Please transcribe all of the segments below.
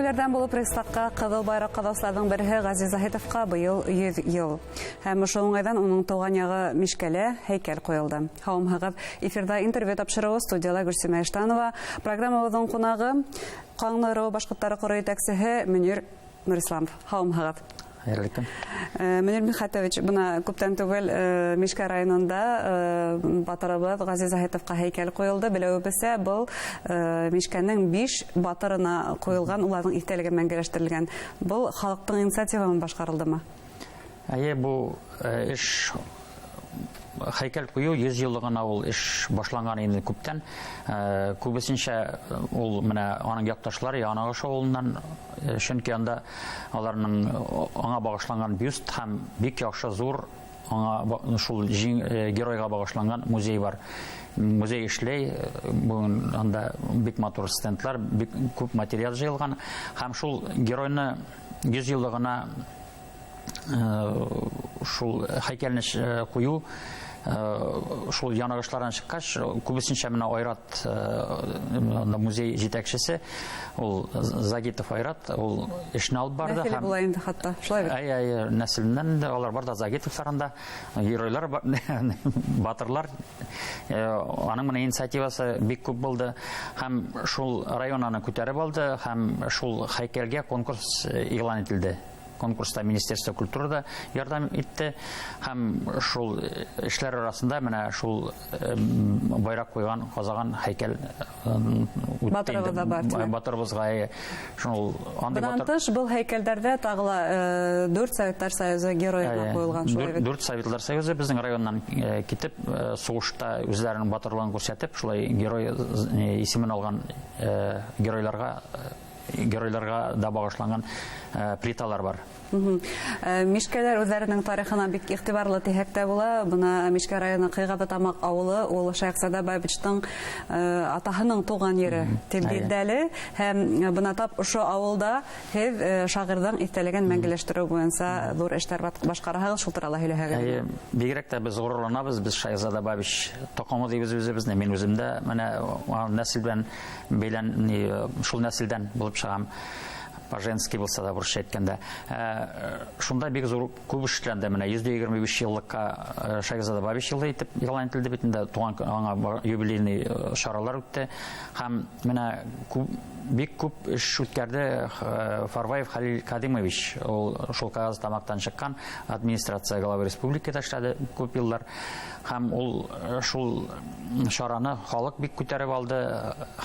Тәүгеләрҙән булып Рейхстагҡа ҡыҙыл байраҡ ҡаҙаусыларҙың береһе Ғәзиз Заһитовҡа быйыл 100 йыл. Һәм ошо уңайҙан уның тыуған яғы Мишкәлә һәйкәл ҡуйылды. Һаумыһығыҙ! Эфирҙа интервью тапшырыуы, студияла Гөлсимә Иштанова. Программабыҙҙың ҡунағы Ҡаңлы ырыуы башҡорттары ҡорой етәксеһе Мөнир Нурисламов. Һаумыһығыҙ! Хәйерле көн. Мөнир Мидхәтович, бына күптән түгел Мишкә районында батырыбыҙ Ғәзиз Заһитовҡа һәйкәл ҡуйылды. Белеүебеҙсә, был Мишкәнең 5 батырына ҡуйылған, уларҙың иҫтәлеге мәңгеләштерелгән. Был халыҡтың инициативаһы менән башҡарылдымы? Эйе, был эш һәйкәл ҡуйыу 100 йыллығына ул эш башланған инде күптән. Күбесенсә ул менә аның яҡташлары Янағыш ауылынан, сөнки анда аларның аңа бағышланған бюст һәм бик яҡшы ҙур аңа шул геройға бағышланған музей бар. Музей эшләй, бөгөн анда бик матур стендлар, бик күп материал йыйылған һәм шул геройны 100 йыллығына шул һәйкәлне ҡуйыу шул Янағышлардан сыҡҡас, күбесенсә менә Айрат, музей етәксеһе, ул Загитов Айрат, ул эшне алып барҙы. Нәҫеле була инде хатта, шулай бит? Әй, әй, нәҫеленән дә алар бар да Загитовтар анда, геройлар, батырлар. Аның менә инициативасы бик күп булды һәм шул район аны күтәреп алды һәм шул һәйкәлгә конкурс игълан ителде. Конкурста Министерство культуры да ярҙам итте һәм шул эшләр арасында менә шул байраҡ ҡуйған ҡазаған һәйкәл үтте. Батырыбыҙ да бар, тимәк. Батырыбыҙға, шул андай Бынан батыр тыш был һәйкәлдәрҙә тағы ла 4 Советтар Союзы геройына ҡуйылған, шулай бит? 4 Советтар Союзы беҙҙең районнан китеп, һуғышта үҙҙәренең батырлығын күрһәтеп, шулай герой исемен алған геройларға да бағышланған плиталар бар. Мишкәләр үҙҙәренең тарихына бик иғтибарлы тиһәк тә була. Бына Мишкә районы Ҡыйғаҙы Тамаҡ ауылы, ул Шәйехзада Бабичтың атаһының тыуған ере тип билдәле. Һәм бына тап ошо ауылда һеҙ шағирҙың иҫтәлеген мәңгеләштереү буйынса ҙур эштәр башҡараһығыҙ, шул турала һөйләһәгеҙ. Эйе, бигерәк тә беҙ ғорурланабыҙ, беҙ Шәйехзада Бабич тоҡомо тибеҙ үҙебеҙҙе. Мин үҙем дә менә нәҫел белән бәйлән, шул нәҫелдән булып сығам. По-женски булса да урысча әйткәндә. Шунда бик зур күп эшләнде. Менә 125 йыллыкка Шәйехзада Бабич йылы итеп игълан ителде бит инде, туған аңа юбилейный чаралар үтте. Һәм менә бик күп эш үткәрде Фарваев Халил Кадимович. Ул шул Ҡыйғаҙы Тамаҡтан сыҡҡан, администрация главы республикада эшләде күп йыллар. Һәм ул шул чараны халыҡ бик күтәреп алды.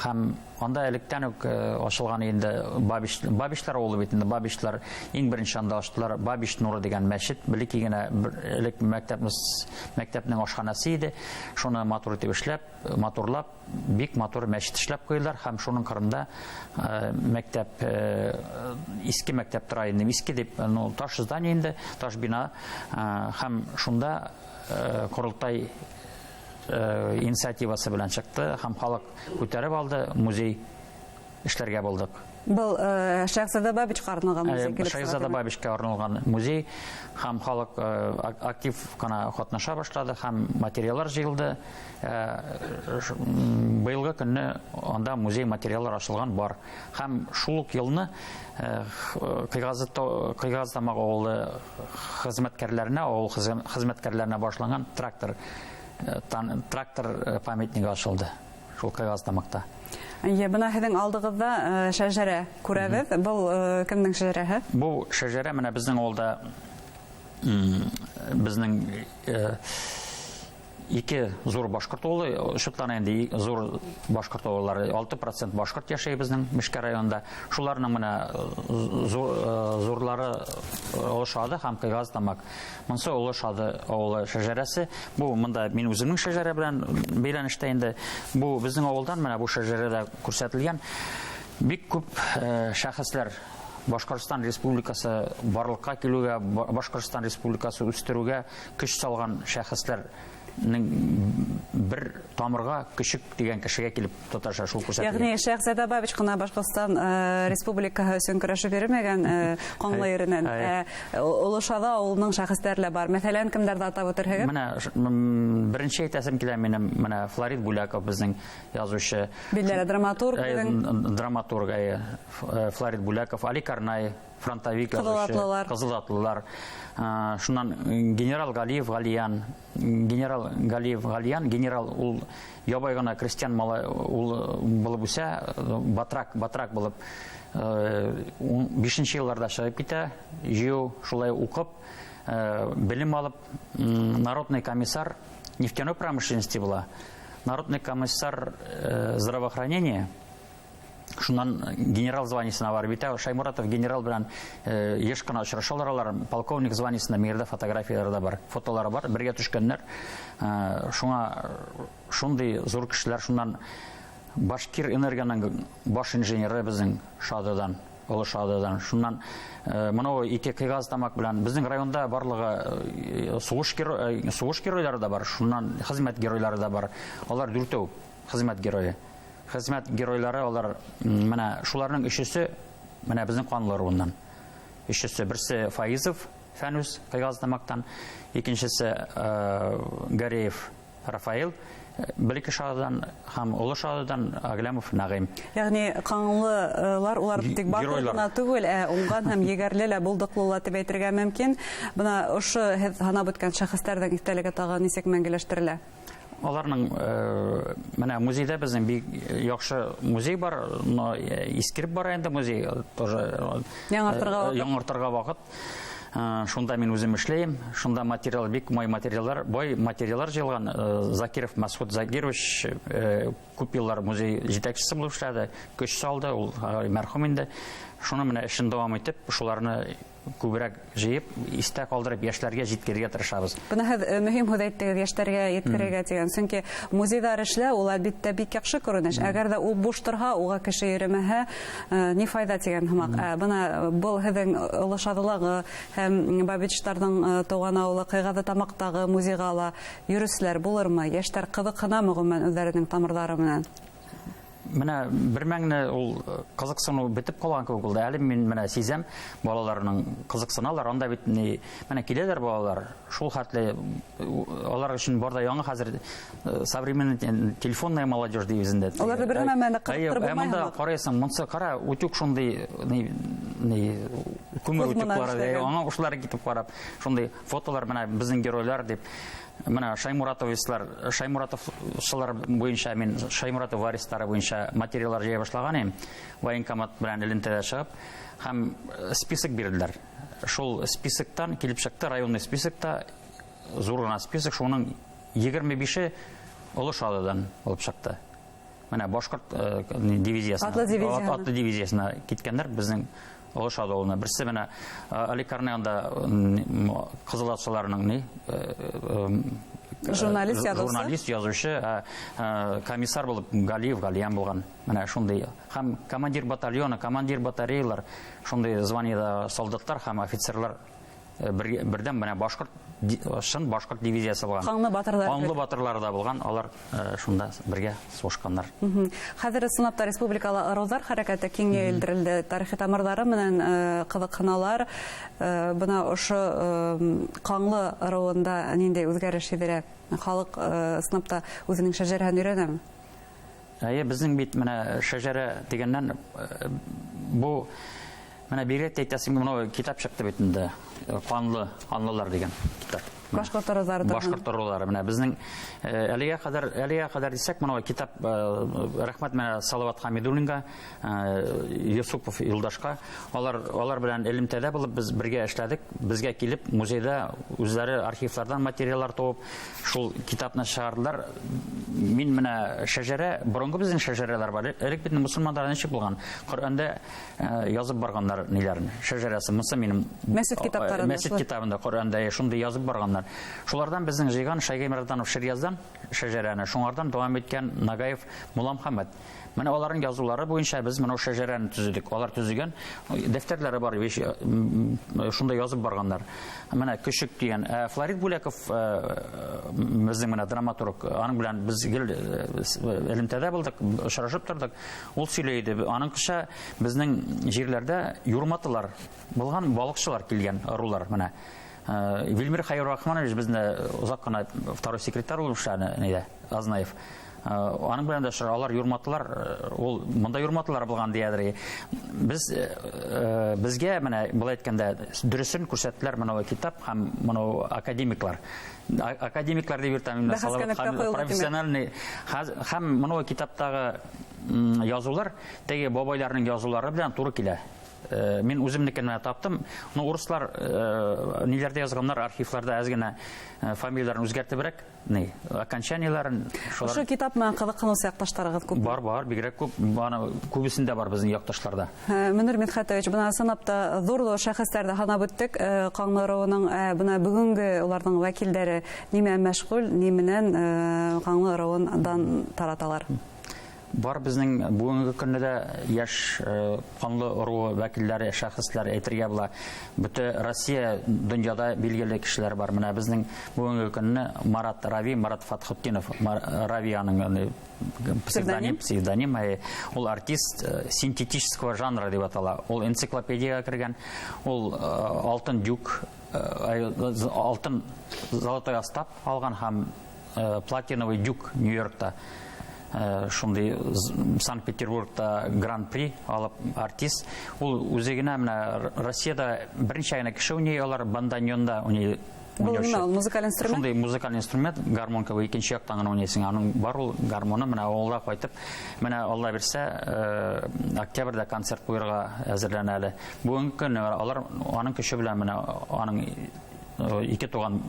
Һәм анда электән үк асылған инде Бабичлар ауылы бит инде, Бабичлар иң беренсе анда астылар. Бабич нуры дигән мәчет, бәләкәй генә бер элек мәктәпнең ашханасы иде. Шуны матур итеп эшләп, матурлап, бик матур мәчет эшләп куйдылар. Һәм шуның кырында мәктәп, иске мәктәп тора инде, иске дип, ну, таш здание инде, таш бина, һәм шунда Ҡоролтай инициативасы белән чыкты һәм халык күтәреп алды, музей эшләргә булдык. Был Шәйехзада Бабичҡа арналған музей килеп Шәйехзада сыға, тимәк. Бабичҡа арналған музей һәм халыҡ актив ҡына ҡатнаша башлады һәм материаллар йыйылды. Быйылғы көнне анда музей материаллар асылған бар. Һәм шул уҡ йылны Ҡыйғаҙы Тамаҡ ауылы хеҙмәткәрләренә, ауыл хеҙмәткәрләренә башланған трактор памятнигы асылды. Шул Ҡыйғаҙы Тамаҡта. Эйе, бына һеҙҙең алдығыҙҙа шәжәрә күрәбеҙ. Был кемдең шәжәрәһе? Был шәжәрә менә беҙҙең ауылда беҙҙең ике ҙур башҡорт ауылы, шутлана инде ҙур башҡорт ауыллары, 6% башҡорт йәшәй беҙҙең Мишкә районында. Шуларның менә ҙурлары Оло Шады һәм Ҡыйғаҙы Тамаҡ. Бынсы Оло Шады ауылы шәжәрәсе. Бу мында мин үҙемнең шәжәрә белән бәйләнештә инде. Бу беҙҙең ауылдан менә бу шәжәрәдә күрһәтелгән бик күп шәхесләр Башҡортостан Республикасы барлыҡҡа килеүгә, Башҡортостан Республикасы үҫтереүгә көс салған шәхесләрнең бер тамырға Көшөк тигән кешегә килеп тоташа, шул күрсәтелгән. Ягъни Шәйхзада Бабич ҡына Башҡортостан Республикаһы өсөн көрәшеп йөрөмәгән ҡанлы еренән. Оло Шаҙы ауылының шәхестәре лә бар. Мәҫәлән, кемдәрҙе атап үтерһегеҙ? Менә беренсе әйтәсем килә минең, менә Флорид Бүләков безнең язучы. Билдәле драматург безнең. Драматург, Флорид Бүләков, Али Карнай, фронтовик язучы, Ҡыҙыл атлылар. Ҡыҙыл атлылар. Шунан генерал Галиев Галиян, генерал Галиев Галиян, генерал ул ябай ғына крестьян малай ул булып үсә, батрак булып, бишенсе йылларҙа сығып китә, жыйыу шулай уҡып, белем алып, народный комиссар нефтяной промышленности була, народный комиссар здравоохранения. Шунан генерал званиесына барып итә. Шаймуратов генерал белән еш кына очрашалар алар. Полковник званиесында мирдә фотографиялар да бар, фотолары бар, бергә төшкәннәр. Шуңа шундый зур кешеләр, шуннан Башкир энергоның баш инженеры безнең Шадыдан, Олы Шадыдан. Шуннан мынау ике Кыйгаз Тамак белән безнең районда барлыгы сугыш геройлары да бар, шуннан хезмәт геройлары да бар. Алар дүртәү хезмәт герое. Хезмәт геройлары алар, менә шуларның өчесе менә безнең канлы ыруыннан. Өчесе, берсе Фаизов Фәнүс Кыйгаз Тамактан, икенчесе Гареев Рафаил, Бәләкәй Шадыдан һәм Олы Шадыдан Аглямов Нәғим. Ягъни ҡанлылар улар тик батыр Геройлар. ғына түгел, ә уңған һәм егәрле лә, булдыҡлы ла тип әйтергә мөмкин. Бына ошо һеҙ һанап үткән шәхестәрҙең иҫтәлеге тағы нисек мәңгеләштерелә? Аларның менә музейда безнең бик яхшы музей бар, но искереп бара инде музей, тоже Яңартырға ваҡыт. Яңартырға ваҡыт. Шунда мин үзем эшләйем, шунда материал бик май материаллар, бай материаллар җыелган. Закиров Масхуд Закирович күп еллар музей җитәкчесе булып эшләде, көч салды, ул мәрхүм инде. Шуны менә эшен дәвам итеп, шуларны күбрәк җыеп, истә калдырып, яшьләргә җиткерергә тырышабыз. Бына һеҙ мөһим һүҙ әйттегеҙ, йәштәргә еткерергә тигән. Сөнки музейҙар эшләү, ул әлбиттә бик яҡшы күренеш. Әгәр ҙә ул буш торһа, уға кеше йөрөмәһә, ни файҙа тигән һымаҡ. Бына был һеҙҙең Оло Шаҙылағы һәм Бабичтарҙың тыуған ауылы Ҡыйғаҙы Тамаҡтағы музейға ла йөрөүселәр булырмы? Йәштәр ҡыҙыҡһынамы ғөмүмән үҙҙәренең тамырҙары менән? Менә бер мәңне ул ҡыҙыҡсыныу бөтөп ҡалған кеүек булды. Әле мин менә сизәм, балаларының ҡыҙыҡсыналар. Анда бит ни, менә киләләр балалар. Шул хәтле алар өсөн бар да яңы хәзер современный телефонная молодежь дейбеҙ инде. Уларҙы бер нәмә менән ҡыҙыҡтырып Әйе, монда булмай һымаҡ. ҡарайһың, монсы ҡара, утюг шундай, ни, ни, күмер Күҙ утюг менән бар, эшләгән. аңа ошолар китеп ҡарап, шундай фотолар менә безнең геройлар дип. Менә Шаймуратовичтар, Шаймуратовчылар буенча мин Шаймуратов варистары буенча материаллар җыя башлаган идем. Военкомат белән элемтәдә чыгып һәм список бирделәр. Шул списоктан килеп чыкты, районный списокта зур гына список, шуның егерме бише Оло Шадыдан булып чыкты. Менә башкорт дивизиясенә, Атлы дивизиясенә. атлы дивизиясенә киткәннәр безнең Оло Шады авылына. Берсе менә Али Карнай анда Кызыл Атчыларның ни Журналист язучы. Журналист язучы, комиссар булып Галиев Галиян булган. Менә шундый һәм командир батальона, командир батареялар, шундый званиеда солдатлар һәм офицерлар бердәм менә башкорт чын башкорт дивизиясе булган. Ҡанлы батырлар. Ҡанлы батырлар да булган, алар шунда бергә сугышканнар. Хәҙер ысынлап та республикала ырыуҙар хәрәкәте киң йәйелдерелде. Тарихи тамырҙары менән ҡыҙыҡһыналар. Бына ошо ҡанлы ырыуында ниндәй үҙгәреш һиҙелә? Халыҡ ысынлап та үҙенең шәжәрәһен өйрәнәме? Әйе, беҙҙең бит менә шәжәрә тигәннән бу менә бигерәк тә әйтәсем, мынау китап сыҡты бит инде. Ҡанлы, ҡанлылар тигән китап. Башҡорт ырыуҙары тураһында. Башҡорт ырыуҙары. Менә беҙҙең әлегә ҡәҙәр тисәк, мынау китап рәхмәт менә Салават Хамидуллинға, Юсупов Юлдашҡа. Алар белән элемтәдә булып беҙ бергә эшләдек. Беҙгә килеп музейҙа үҙҙәре архивларҙан материаллар тауып шул китапны сығарҙылар. Мин менә шәжәрә, боронғо беҙҙең шәжәрәләр бар. Элек бит мосолмандар нисек булған? Ҡөрьәндә язып барғандар ниләрен? Шәжәрәсе. Мысы минем Мәсет китаптарында мәсет шулай. китабында, Ҡөрьәндә шундай язып барғандар. булганнар. Шулардан безнең җыйган Шайгай Мирзаданов Ширяздан шәҗәрәне, шуңардан дәвам иткән Нагаев Муламхаммед. Менә аларның язулары буенча без менә шәҗәрәне төзедек. Алар төзегән дәфтәрләре бар, шунда язып барганнар. Менә Көчек дигән Флорид Бүләков безнең менә драматург, аның белән без гел элемтәдә булдык, очрашып тордык. Ул сөйли иде. Аның кыша безнең җирләрдә юрматылар булган, балыкчылар килгән, ырулар менә. Вильмир Хайрахманович безне озак кына второй секретарь булып эшләде, нидә, Азнаев. Аның белән дә алар юрматылар, ул монда юрматылар булган диядер. Без безгә менә былай әйткәндә дөресен күрсәттеләр менә бу китап һәм менә академиклар. Академиклар дип йөртәм инде, профессиональный һәм менә бу китаптагы язулар теге бабайларның язулары белән туры килә. Мин үземнекен менә таптым. Ну, урыслар ниләрдә язганнар, архивларда әз генә фамилияләрен үзгәртебрәк, ни, окончаниеләрен шулар. Ошо китап менән кызыксынучы якташларыгыз күп. Бар, бар, бигрәк күп. Аны күбесендә бар безнең якташларда. Мөнир Мидхәтович, бына сынап та зур-зур шәхесләрҙе һанап үттек. Ҡаңлы ырыуының бына бөгөнгө уларҙың вәкилдәре нимә мәшғүл, ни менән Ҡаңлы ырыуын дан тараталар? Бар безнең бүгенге көндә дә яшь Ҡанлы ыруы вәкилләре, шәхесләр әйтергә була. Бөтә Россия дөньяда билгеле кешеләр бар. Менә безнең бүгенге көнне Марат Рави, Марат Фатхутдинов, Рави аның псевдоним, псевдоним, ул артист синтетического жанра дип атала. Ул энциклопедиягә кергән, ул алтын дюк, алтын золотой остап алган һәм платиновый дюк Нью-Йоркта. Шундый Санкт-Петербургта гран-при алып артист. Ул үзе генә менә Россиядә берничә генә кеше уйный алар, банданьонда уйный. Был нимә ул, музыкаль инструмент? Шундый музыкаль инструмент, гармонка икенче яктан гына уйныйсың. Аның бар ул гармоны, менә авылга кайтып, менә Алла бирсә, октябрьдә концерт куярга әзерләнә әле. Бүгенге көнне алар аның көче белән менә аның ике туган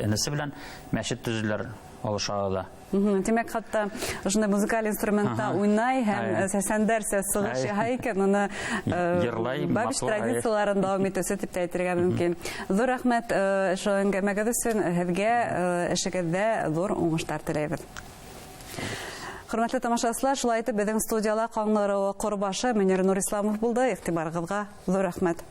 энесе белән мәчет төзеделәр Алышагыда. Тимәк, хатта ошондай музыкаль инструментта уйнай һәм сәсәндәрсә сығыш яһай икән, уны йырлай, бабич традицияларын дәвам итеүсе дип тә әйтергә мөмкин. Ҙур рәхмәт ошо әңгәмәгеҙ өсөн, һеҙгә эшегеҙҙә ҙур уңыштар теләйбеҙ. Хөрмәтле тамашасылар, шулай итеп беҙҙең студияла Ҡаңлы ырыуы ҡорбашы Мөнир Нурисламов булды. Иғтибарығыҙға ҙур рәхмәт.